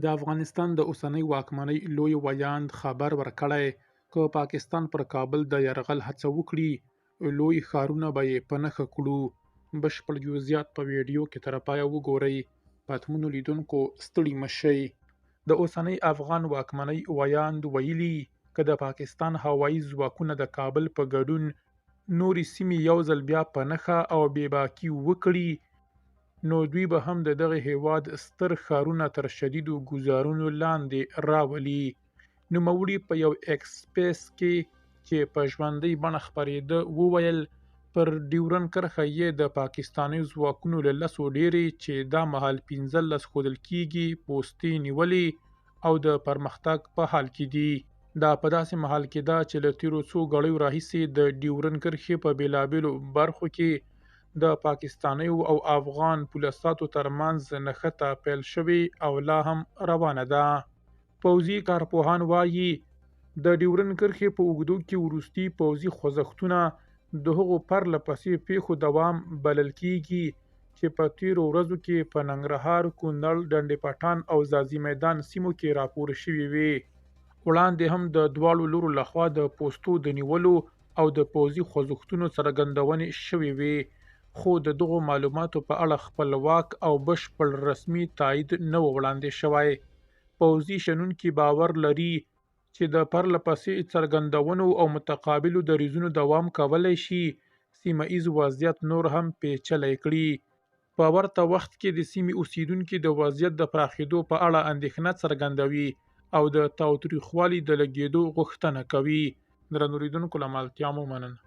د افغانستان د اوسنۍ واکمنۍ لوی ویاند خبر ورکړی، که پاکستان پر کابل د یرغل هڅه وکړي، لوی ښارونه به یې په نښه کړو. بشپړ جزیات په ویډیو کې تر پایه وګورئ. پتمنو لیدونکو ستړي مه شئ. د اوسنۍ افغان واکمنۍ ویاند ویلي، که د پاکستان هوایي ځواکونه د کابل په ګډون نورې سیمې یو ځل بیا په نښه او بې باکي وکړي، نو دوی به هم د دغه هېواد ستر ښارونه تر شدیدو ګوزارونو لاندې راولي. نوموړي په یو ایکس سپېس کې چې په ژوندۍ بڼه خپرېده وویل، پر ډیورنډ کرښه یې د پاکستانیو ځواکونو له لسو ډېرې، چې دا مهال 15 ښودل کېږي، پوستې نیولې او د پرمختګ په حال کې دي. دا په داسې مهال کې ده چې له تېرو څو ګړیو راهیسې د ډیورنډ کرښې په بېلابېلو برخو کې د پاکستانیو او افغان پوله ساتو ترمنځ نښته پیل شوې او لا هم روانه ده. پوځي کارپوهان وايي، د ډیورنډ کرښې په اوږدو کې وروستي پوځي خوځښتونه د هغو پرله پسې پېښو دوام بلل کېږي چې په تېرو ورځو کې په ننګرهار، کونړ، ډنډ پټان او ځاځي میدان سیمو کې راپور شوې وې. وړاندې هم د دواړو لورو لخوا د پوستو د نیولو او د پوځي خوځښتونو څرګندونې شوې وې، خو د دغو معلوماتو په اړه خپلواک او بشپړ رسمي تایید نه و وړاندې شوی. پوځي شنونکي باور لري چې د پرله پسې څرګندونو او متقابلو دریځونو دوام کولی شي سیمه ییز وضعیت نور هم پیچلی کړي. په ورته وخت کې د سیمې اوسېدونکي د وضعیت د پراخېدو په اړه اندېښنه څرګندوي او د تاوتریخوالي د لږېدو غوښتنه کوي. درنو لیدونکو له ملتیا مو مننه.